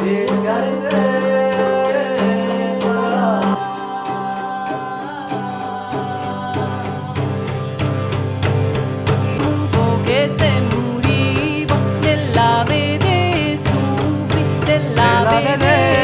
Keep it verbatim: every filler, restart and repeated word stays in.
Un poc que se moriva de l'ave de sofrir, de l'ave de